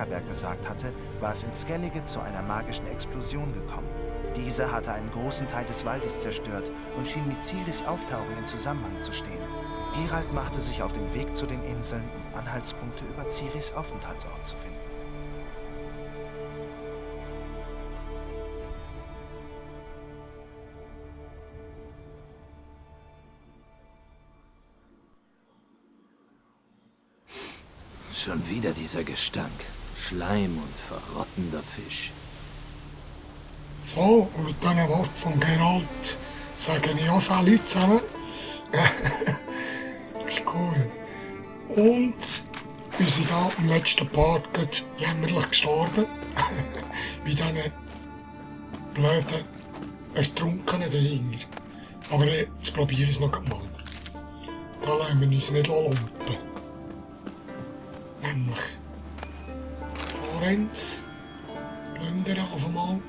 Dreckerberg gesagt hatte, war es in Skellige zu einer magischen Explosion gekommen. Diese hatte einen großen Teil des Waldes zerstört und schien mit Ciris Auftauchen in Zusammenhang zu stehen. Geralt machte sich auf den Weg zu den Inseln, um Anhaltspunkte über Ciris Aufenthaltsort zu finden. Schon wieder dieser Gestank. Schleim und verrottender Fisch. So, und mit diesen Worten von Geralt sage ich auch Salut zusammen. Das ist cool. Und wir sind da im letzten Part jämmerlich gestorben. Bei diesen blöden Ertrunkenen dahinter. Aber jetzt probiere ich es noch mal. Da lassen wir uns nicht lumpen. Nämlich Florenz plündern auf einmal.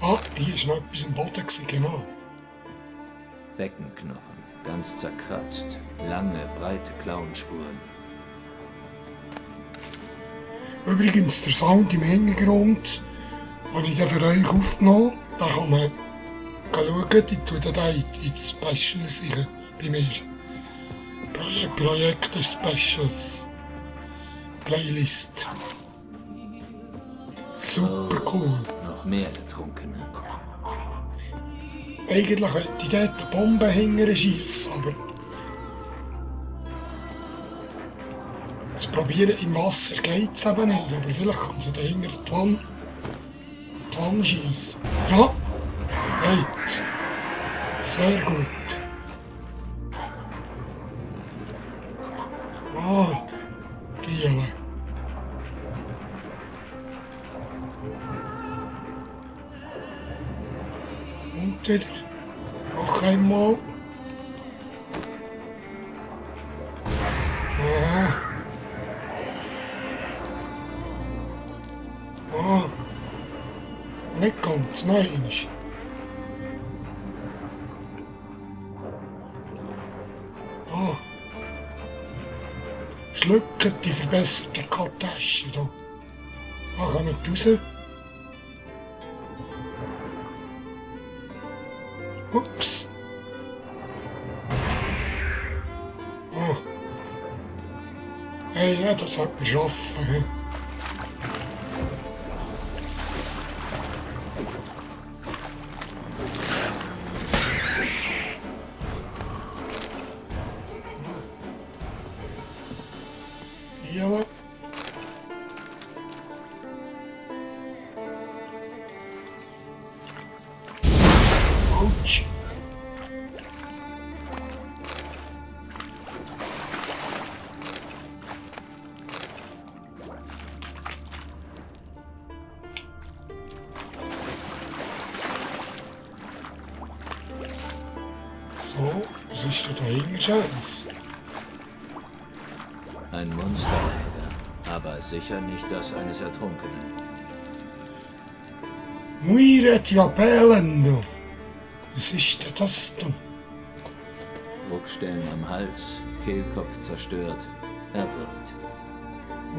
Ah, hier ist noch etwas im Boden gewesen, genau. Beckenknochen, ganz zerkratzt. Lange, breite Klauenspuren. Übrigens, der Sound im Hintergrund habe ich den für euch aufgenommen. Da kann man schauen, ich tue den da in die Specials rein, bei mir. Projekte Specials. Playlist. Super cool. Noch mehr Ertrunkene. Eigentlich hätte ich dort eine Bombe hinterher schiessen, aber das Probieren im Wasser geht es eben nicht, aber vielleicht kann sie dahinter in die Wanne schiessen. Ja, geht. Sehr gut. Ah, Giele. Und wieder. Noch einmal. Ja. Ah. Nicht ganz, nein. Ah. Schlucken die verbesserte Kartasche da. Da kommen raus. Ups. Oh. Hey, ja, das sollte man schaffen. He? Ja. Ouch. So, was ist denn dahinter, Chance? Ein Monsterjäger, aber sicher nicht das eines Ertrunkenen. Muire Diabellendo. Was ist denn das, du? Druckstellen am Hals, Kehlkopf zerstört, erwürgt.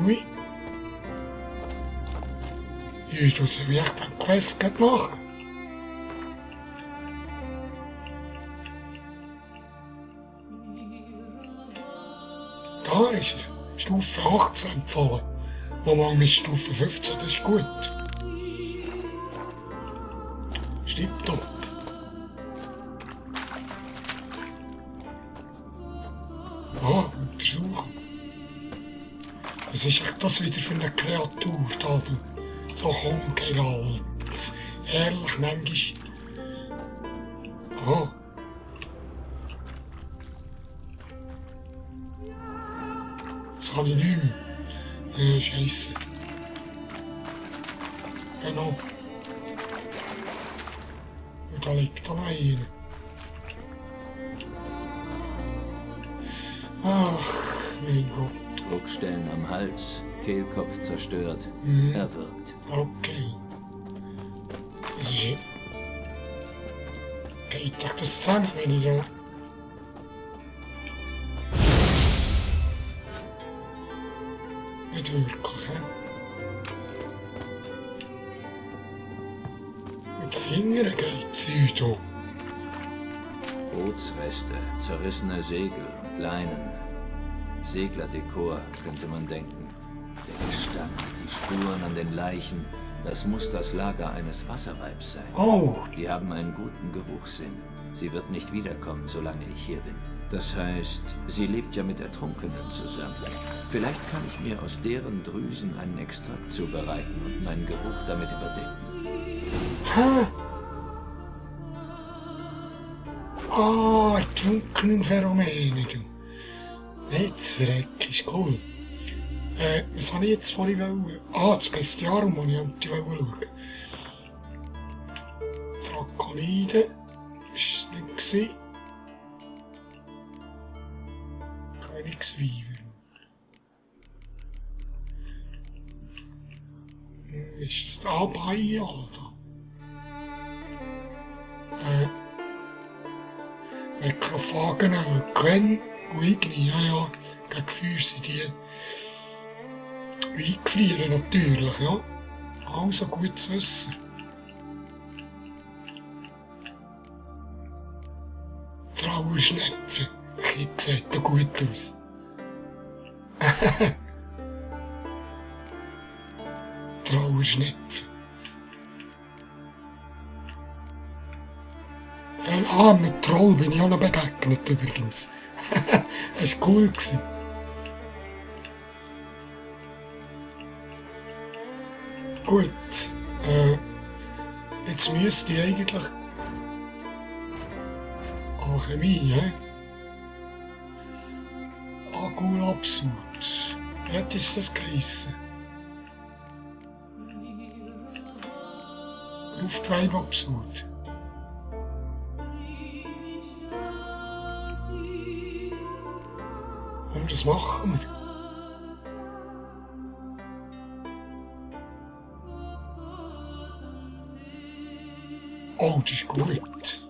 Ui. Ja, du sollst echt am Quest nachher. Da ist er. Stufe 18 empfohlen. Mama mit Stufe 15, das ist gut. Tipptopp. Ah, untersuchen. Was ist echt das wieder für eine Kreatur da, du? So Homgeralt. Ehrlich, manchmal. Ah. Das kann ich nicht mehr. Scheisse. Genau. Und da liegt da noch einer. Ach, mein Gott. Druckstellen am Hals, Kehlkopf zerstört, erwürgt. Okay. Das ist... Geht doch das zusammen, wenn ich da... nicht wirklich. He? Und dahinter geht Südo. Bootsreste, zerrissene Segel und Leinen. Seglerdekor, könnte man denken. Der Gestank, die Spuren an den Leichen, das muss das Lager eines Wasserweibs sein. Oh, Die haben einen guten Geruchssinn. Sie wird nicht wiederkommen, solange ich hier bin. Das heißt, sie lebt ja mit Ertrunkenen zusammen. Vielleicht kann ich mir aus deren Drüsen einen Extrakt zubereiten und meinen Geruch damit überdecken. hä? Ah, ertrunkenen Phänomene, du. Jetzt verreck, ist cool. Was habe ich jetzt vorhin wollen? Ah, das Bestiarum, das ich schauen. Drakonide war es nicht. Königsweiver. Ist es da bei ja, da? Nekrophagen, Gwen und Igni, ja. Gegen Feuer sind die eingefrieren natürlich, ja. Also gut zu wissen. Trauerschnepfen. Das sieht ja gut aus. Trauerschnepfen. Mit Troll bin ich auch noch begegnet übrigens. Das war cool. Gut, jetzt müsste ich eigentlich Alchemie, hä? Agulabsud. Wie hat das geheissen? Luftweibabsud. Und das machen wir. Oh, das ist gut.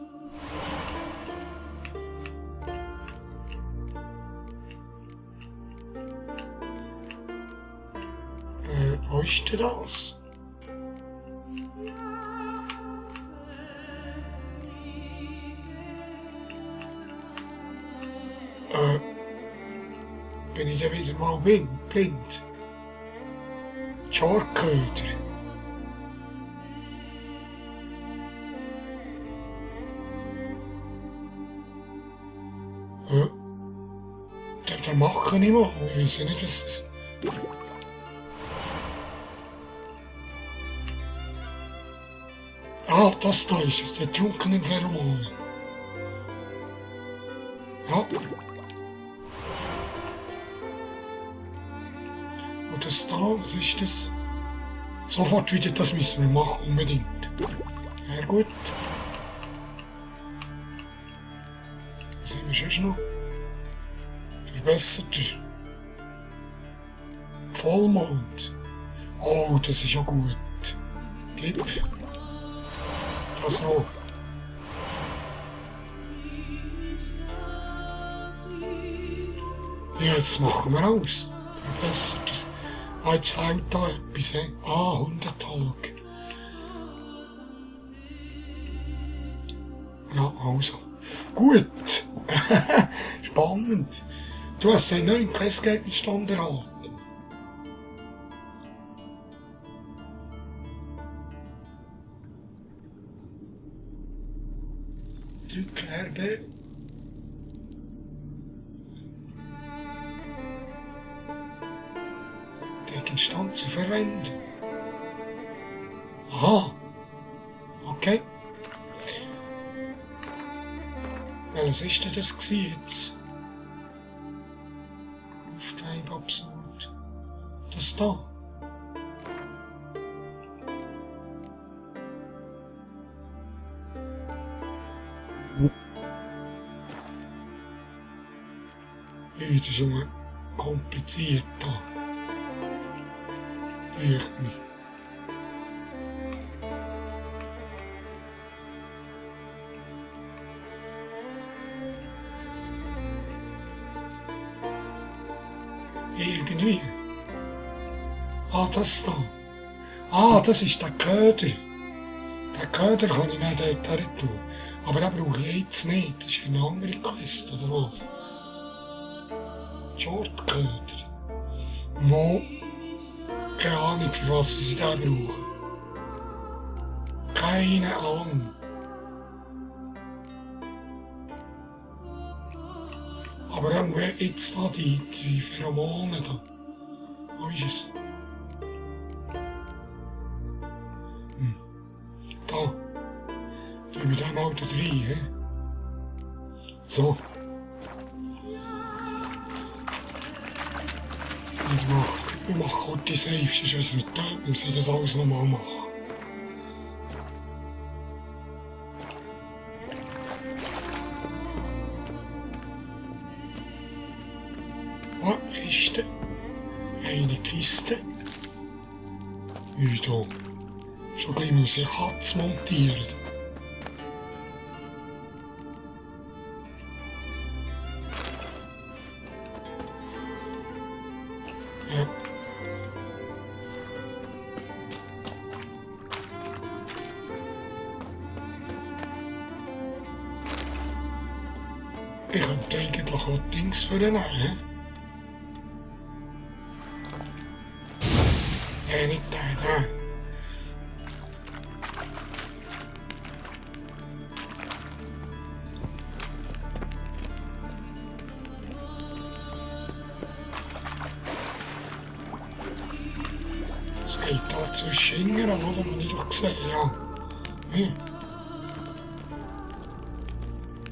Wo ist denn das? Bin ich dann wieder mal blind? Scharköder. Den mache ich mal. Ich weiß nicht, was das ist. Ah, das da ist es, die ertrunkenen Pheromone. Ja. Und das da, was ist das? Sofort wieder, das müssen wir machen, unbedingt. Ja, gut. Was haben wir schon noch? Verbesserter Vollmond. Oh, das ist ja gut. Gib. Das auch. Ja, das machen wir aus. Verbessertes. Ah, jetzt fehlt da etwas. Ah, Hundetalg. Ja, also. Gut. Spannend. Du hast einen neuen Questgegenstand erhalten. Drücke RB. Gegenstand zu verwenden. Aha. Okay. Welches ist denn das jetzt? Luftweib absolut. Das da. Hey, das ist immer kompliziert da. Echt nicht. Irgendwie. Ah, das da. Ah, das ist der Köder. Den Köder kann ich nicht dort her tun. Aber den brauche ich jetzt nicht. Das ist für eine andere Quest, oder was? Shortköder. Mo. Keine Ahnung, für was ich den brauche. Keine Ahnung. Aber auch jetzt da die Pheromone da. Wo ist es? Da. Tun wir den mal da rein, he? So. Und ich mache heute die Safe, sonst wenn es nicht tötet, muss ich das alles nochmal machen. Ah, Kiste. Eine Kiste. Da. Schon gleich muss ich Katz montieren. Ja. Ich könnte eigentlich auch Dings für ihn nehmen. Nicht der. Es geht da zwischen Hingern, oder? Habe ich doch gesehen, ja. Wie?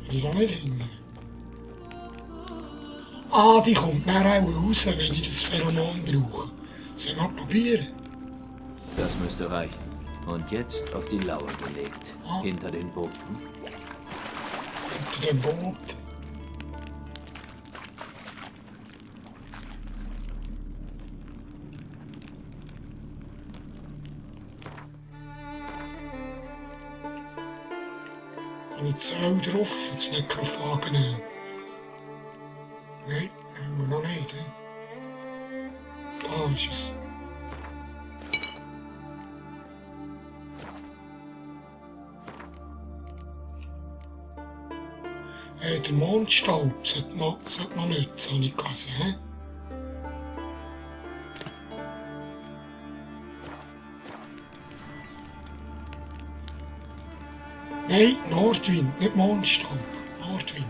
Habe ich da nicht hingern? Ah, die kommt dann auch raus, wenn ich das Pheromon brauche. Sollen wir mal probieren? Das müsste reichen. Und jetzt auf die Lauer gelegt. Ah. Hinter den Booten. Hinter dem Boot. Habe ich die Zell drauf, das Nekrophagen nehmen? Nein, haben wir noch nicht. He? Da ist es. Der Mondstaub sollte noch nützen, habe ich gelesen. He? Nein, Nordwind, nicht Mondstaub. Nordwind.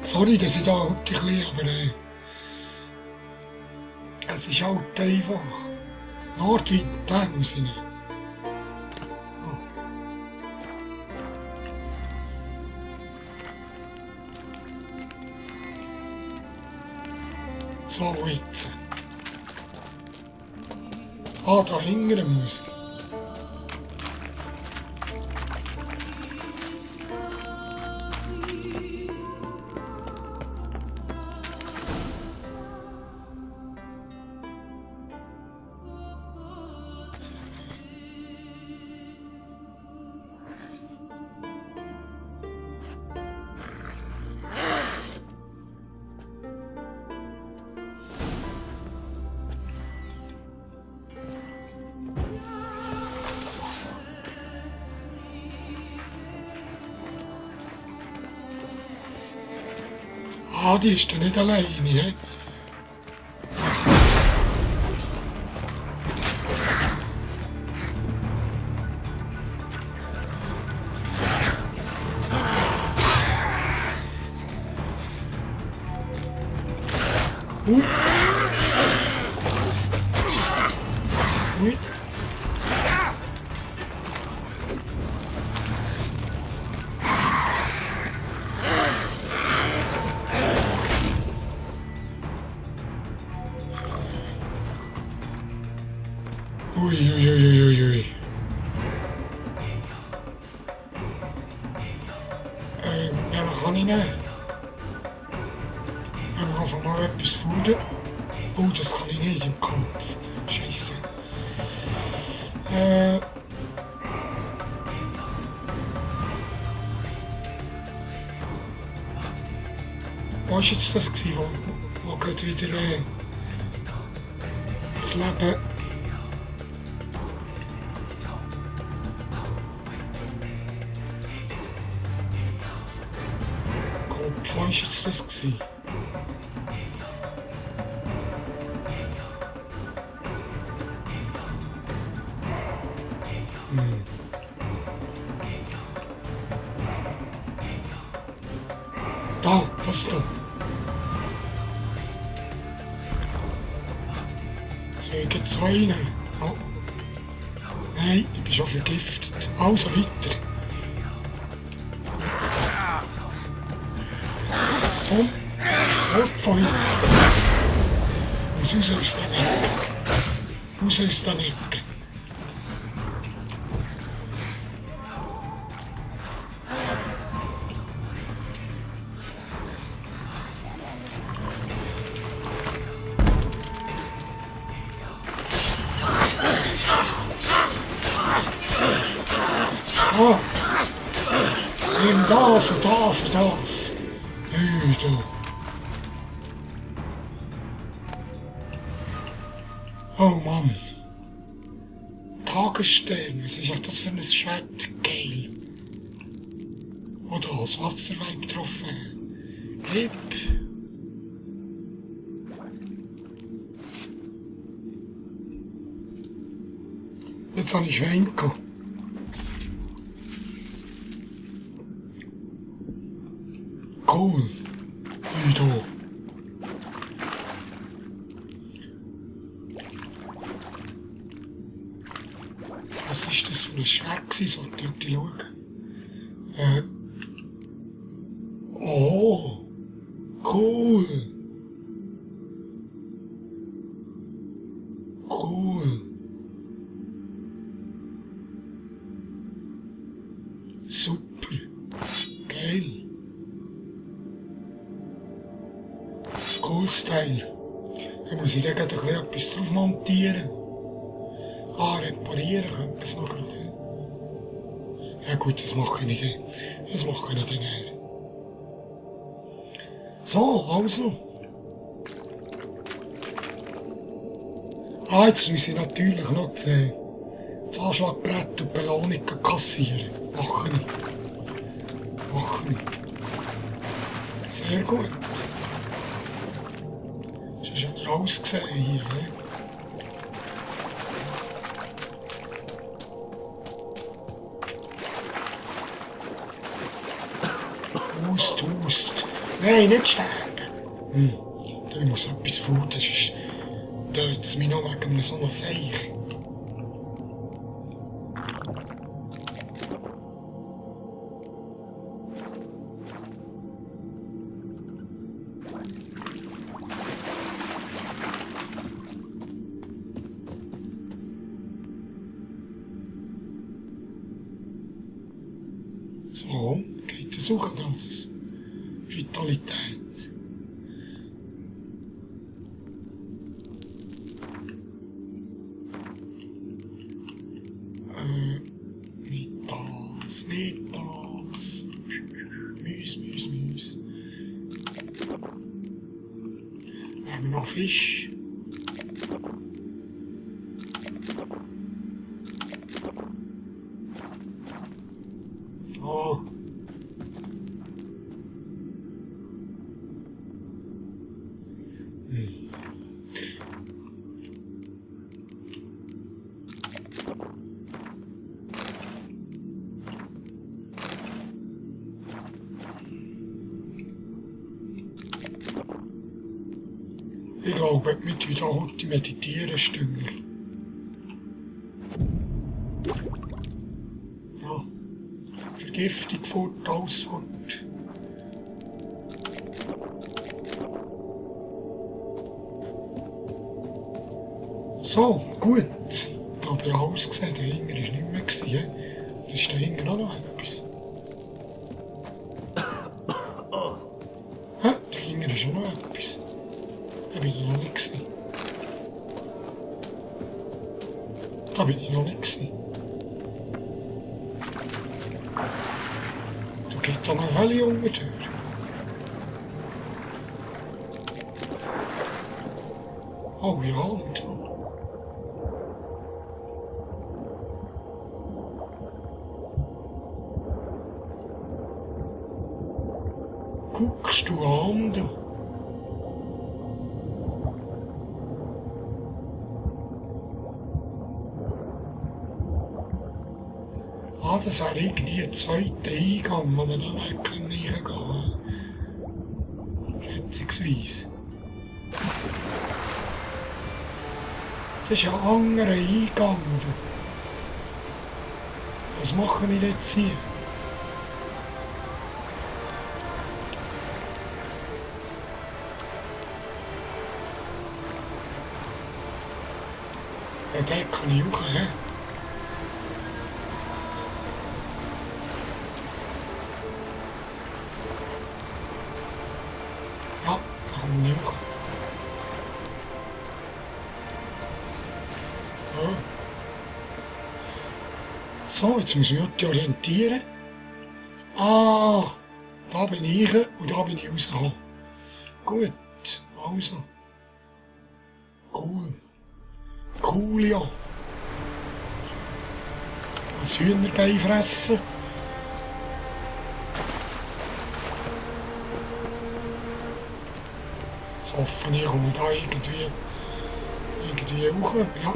Sorry, dass ich da heute ein bisschen, aber es ist halt einfach. Nordwind, den muss ich nehmen. So, jetzt. Ah, da hinten muss ich. Ah, die ist ja nicht alleine, he? Ui. Ui. Welchen kann ich nehmen? Haben wir einfach mal etwas gefunden? Oh, das kann ich nicht im Kampf. Scheisse. Was war jetzt das, wo gerade wieder das Leben. Kopf, was war jetzt das gewesen? Da, das da. Soll ich jetzt zwei nehmen? Oh. Nein, ich bin schon vergiftet. Also weiter. Komm, weg von mir. Muss raus aus der Ecke. Raus aus der Ecke. Ah, nimm das und das und das. Du. Oh Mann. Tagesstern, was ist das für ein Schwert? Geil. Oder das Wasserweib getroffen. Hip. Jetzt habe ich Schwenko. Cool. Da. Was ist das für ein Schwert gewesen? Sollte ich schauen. Oh. Cool. Cool. Super. Geil. Cooles Teil. Dann muss ich da gerade etwas drauf montieren. Ah, reparieren könnte man es noch gerade. Ja gut, das mache ich nicht. Das mache ich nicht näher. So, also. Ah, jetzt muss ich natürlich noch das Anschlagbrett und die Belohnung kassieren. Mache ich. Mache ich. Sehr gut. Das ist ja alles gesehen hier, ne? Hust. Nein, nicht sterben. Da muss etwas vor, das ist... tötet es mich noch wegen so einem Seich. So, geht es auch das. Vitalität. Nicht das, nicht das. Müs. Haben wir noch Fisch? Oh. Ich glaube, wir tun da heute meditieren, Stüngel. Ja. Vergiftung fort, alles fort. So, gut. Ich glaube, ich habe alles gesehen. Der Hinger war nicht mehr. Da ist der Hinger auch noch etwas. Hä? Der Hinger ist auch noch etwas. Da bin ich noch nicht gewesen. Da bin ich noch nicht gewesen. Da geht da eine Hölle unter die Tür. Oh ja, und da. guckst du an, du? Ah, das wäre irgendwie ein zweiter Eingang, wo man dann nicht reingehen kann. Schätzungsweise. Das ist ein anderer Eingang. Du. Was mache ich jetzt hier? Ja, den kann ich auch, hä? Ja, da kann man auch. Ja. So, jetzt muss ich mich orientieren. Ah, da bin ich und da bin ich rausgekommen. Gut, also. Cool. Cool, ja. Das Hühnerbein fressen. Das hoffe ich, komme da irgendwie hoch. Ja.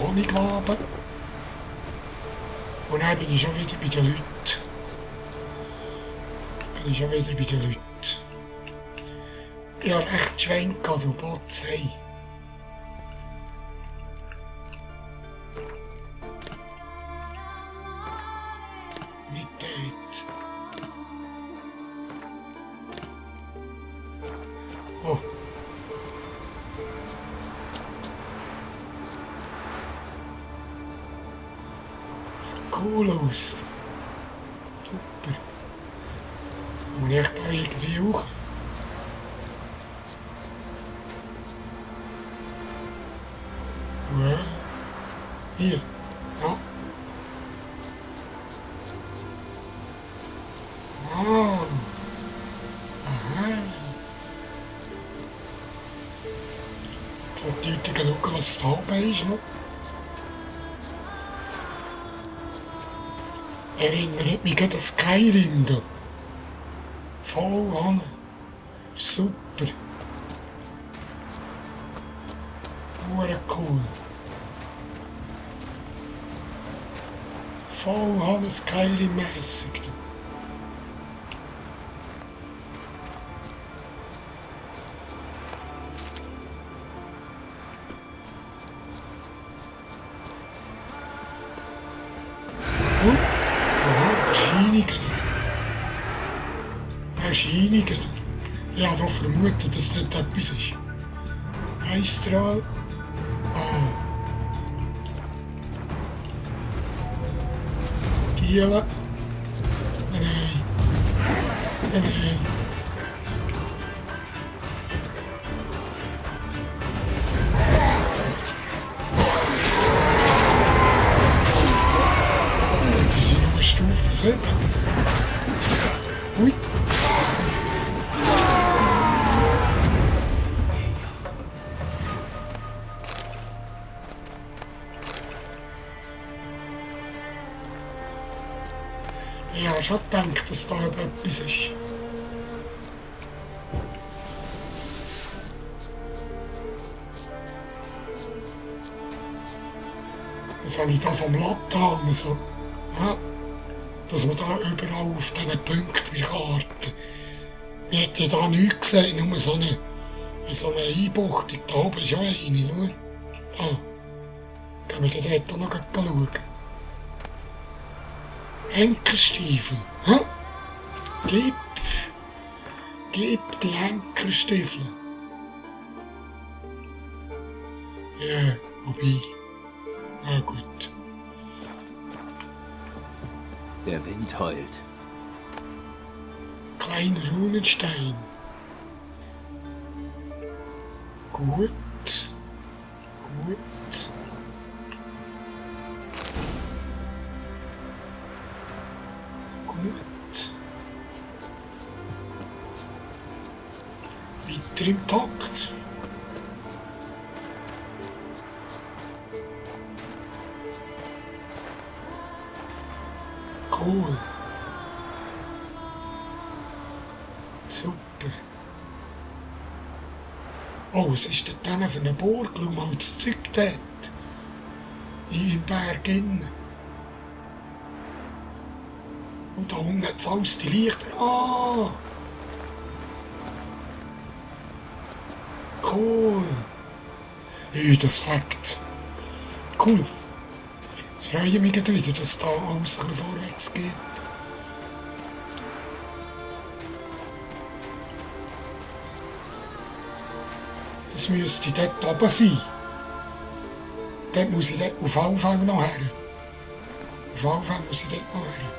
Honigwaben. Und dann bin ich schon wieder bei den Leuten. Ich bin ja recht schwenken, du Botzei. Nicht dort. Oh. Sieht cool aus. Super. Muss ich da irgendwie hoch? Ja. Hier. Ja. Ah. Aha. Jetzt wollte ich schauen, was da oben ist noch. Erinnert mich an das Skyrim da. Voll an. Super. Cool. Voll an Skyrim-mässig. Oh, Erscheinungen. Erscheinungen. Ich habe doch vermutet, dass das etwas ist. Eistrahl. Gielen. Nein. Die sind nur Stufen 7. Ui. Ich habe schon gedacht, dass da etwas ist. Was habe ich da vom Latte haben? So, ja, dass man da überall auf diesen Punkten bei Karten. Ich hätte ja da nichts gesehen, nur so eine Einbuchtung. Da oben ist ja eine, schau. Da. Können wir dort auch noch schauen. Henkerstiefel. Hä? Gib die Henkerstiefel. Ja, wobei. Na gut. Der Wind heult. Kleiner Runenstein. Gut. Weiter im Takt. Cool. Super. Oh, was ist denn dann für eine Burg? Schau mal das Zeug dort. Im Berg innen. Und da unten hat es alles die Lichter. Ah! Cool. Ja, das Fakt. Cool. Jetzt freue ich mich wieder, dass da alles ein bisschen vorwärts geht. Das müsste dort oben sein. Dort muss ich dort auf alle Fälle noch her. Auf alle Fälle muss ich dort noch her.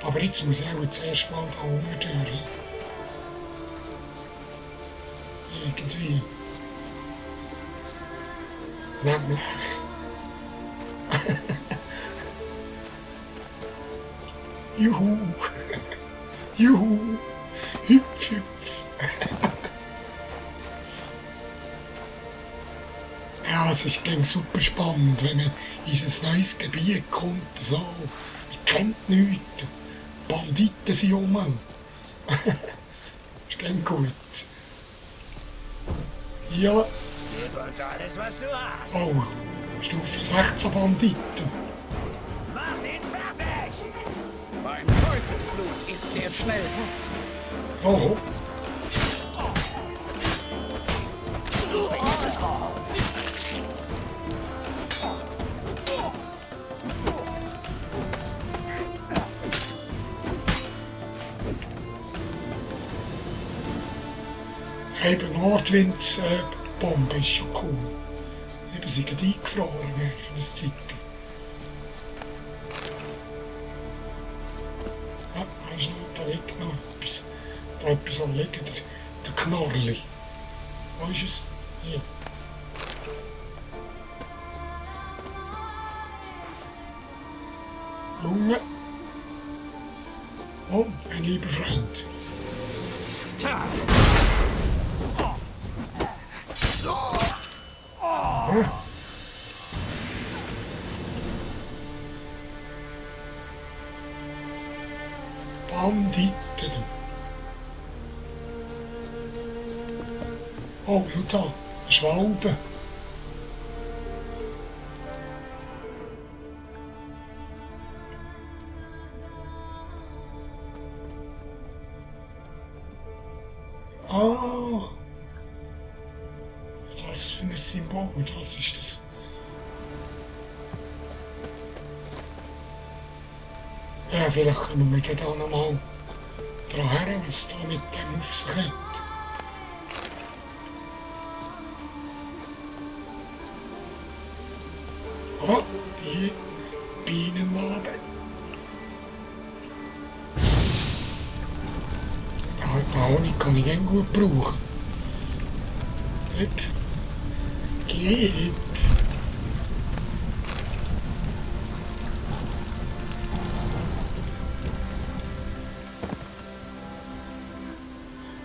Aber jetzt muss ich auch zuerst mal da unten durch. Irgendwie. Nämlich. Juhu. Juhu. Hüpf, hüpf. Ja, es ist gern super spannend, wenn man in ein neues Gebiet kommt. So. Man kennt nichts. Banditen sind rum. Ist gern gut. Ja. Gib uns alles, was du hast. Oh, Stufe 16 Banditen. Mach ihn fertig! Mein Teufelsblut ist der schnell. So. Eben Nordwindbombe ist schon cool. Eben sie gerade eingefroren für ein Zeitchen. Ja, da liegt noch etwas. Da etwas am liegen, der Knorrli. Wo ist es? Hier. Junge. Oh, mein lieber Freund. Tja. Banditen. Oh, schau da, eine Schwalbe. Ah, das für ein Symbol, das ist das. Ja, vielleicht kommen wir da noch mal dran her, was da mit dem auf sich hat. Ah, Bienenwaben. Den Honig kann ich gerne gut brauchen. Gib. Gib.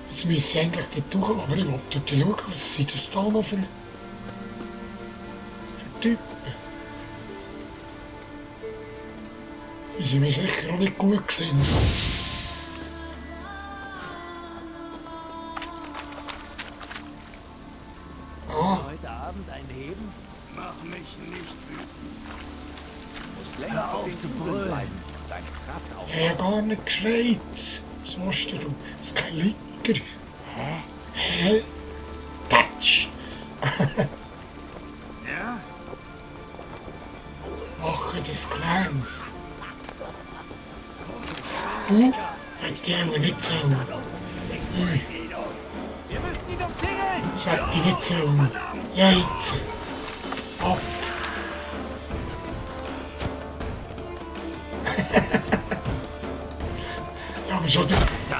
Jetzt müsste ich eigentlich dort durch, aber ich will dort schauen, was sind das da noch für Typen. Die sind mir sicher auch nicht gut gesehen. Heute Abend ein Heben? Mach mich nicht wütend. Du musst länger auf den Inseln bleiben und deine Kraft auf. Ich habe ja gar nicht geschreit. Was machst du? Das ist kein Licker. Hä? Hä? Touch! Ja? Wache des Clans. Hätte ich auch nicht so. Wir müssen ihn umzingeln! Das hätte ich nicht so. Ja, jetzt. Ab.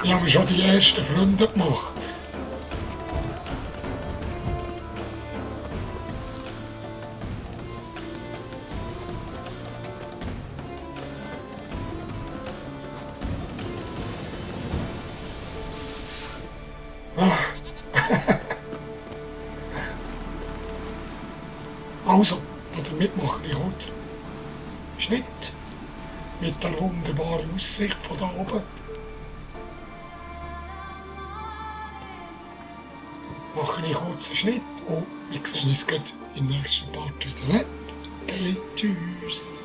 Ich habe schon die ersten Freunde gemacht. Also, damit mache ich kurz. Schnitt mit der wunderbaren Aussicht von da oben. Mache ich kurz einen Schnitt und wir sehen uns gleich im nächsten Part wieder. Okay, tschüss.